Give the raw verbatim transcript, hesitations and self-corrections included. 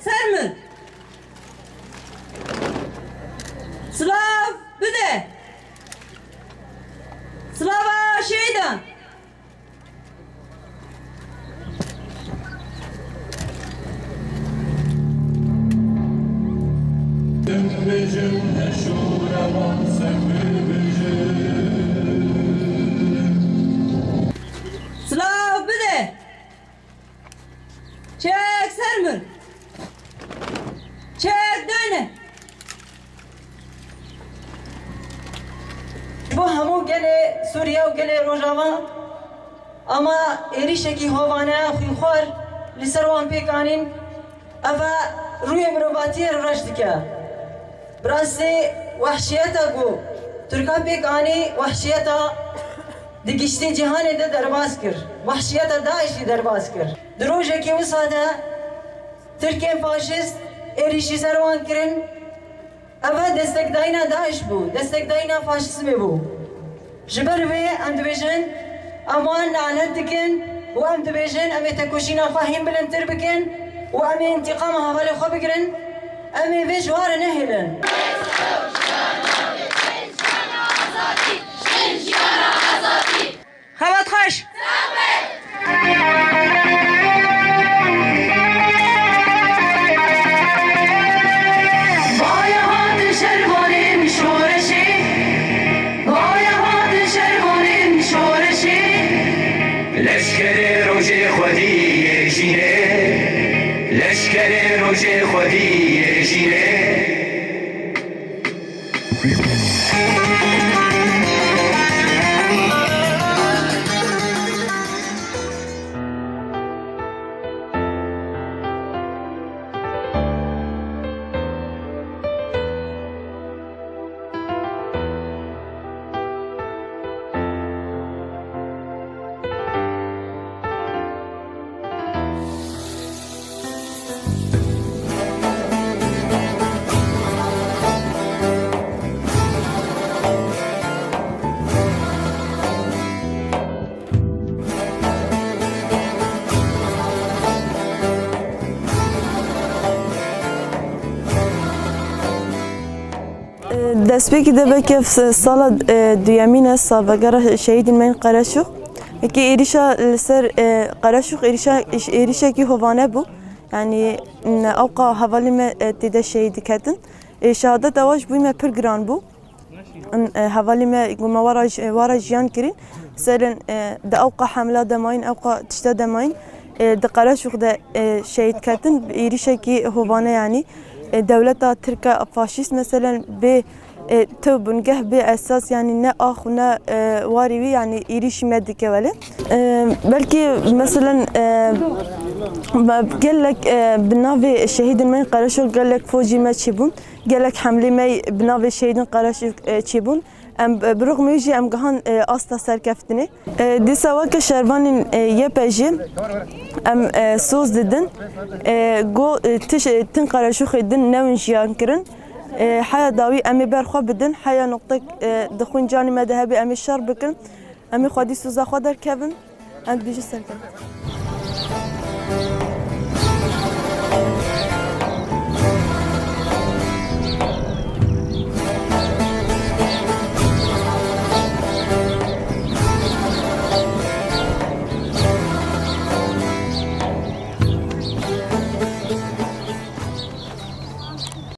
Ser min. Silav bide. Silava şehîdan. Silav bide. Çek ser min. Çek döne. Bo hemû gelê Sûriye û gelê Rojava, ama êrîşekî hovane xwînxwar li ser wan pêk anîn, ev e rûyê mirovatiyê reş dike. Bi rastî wehşiyeta ku Tirka pêk anî, wehşiyeta di giştî cîhanê de derbas kir. Wehşiyeta DAIŞ'î derbas kir. Di rojekî wisa de Tirkên faşîst êrîşî ser wan kirin. Ev destekdayîna DAIŞ bû, destekdayîna faşîzmê bû. Ji ber wê em dibêjin, em wan nalet dikin û em dibêjin, em ê tekoşîna xwe hîn bilindtir bikin û em ê întîqama hevalê xwe bigirin, em ê vê ji wan re nehêlin. Xebat xweş. Baya hatin şervanên şoreşê, baya hatin şervanên şoreşê. Leşkerê rojê xwedî yê jînê, leşkerê rojê xwedî yê jînê. Destpêkî de belkî ev sala, e, duyemîn e, salvegera şehîdên me yên Qereçox. Wekî êrîşa li ser, e, Qereçox êrîşa, êrîşekî hovane bû. Yanî, m, ewqa hevalê me, e, tê de şehîd diketin. E, şehadeta wan ji bo me pir giran bû. In, e, hevalê me, ku me wara ji-, wara jiyan kirîn, serên, e, di ewqa hemla de mayîn, ewqa tişta de mayîn, e, di Qereçox de, e, şehîd ketin, bi êrîşekî hovane, yanî, e, dewleta Tirk a faşîst, meselen, bê, e, tew bûn, geh bê esas, yanî ne ax û ne, e, warî wî, yanî êrîşî me dike wele. E, belkî, meselen, e, me gelek, e, bi navê şehîdên me yên Qereçox gelek focî me çêbûn. Gelek hemlê me bi navê şehîdên Qereçox, e, çêbûn. Em, e, bi rixmê jî em gihan, e, asta serkeftinê. E, dîsa weke şervanên, e, Y P G em, e, soz didin. E, go, e, tiş, e, tin Qereçoxê din newin jiyan kirin. E, heya dawî em ê ber xwe bidin. Heya noqtek, e, di xwîn canê me de hebe em ê şer bikin. Em ê xwedî soza xwe derkevin. Em dibêjin serkeftin.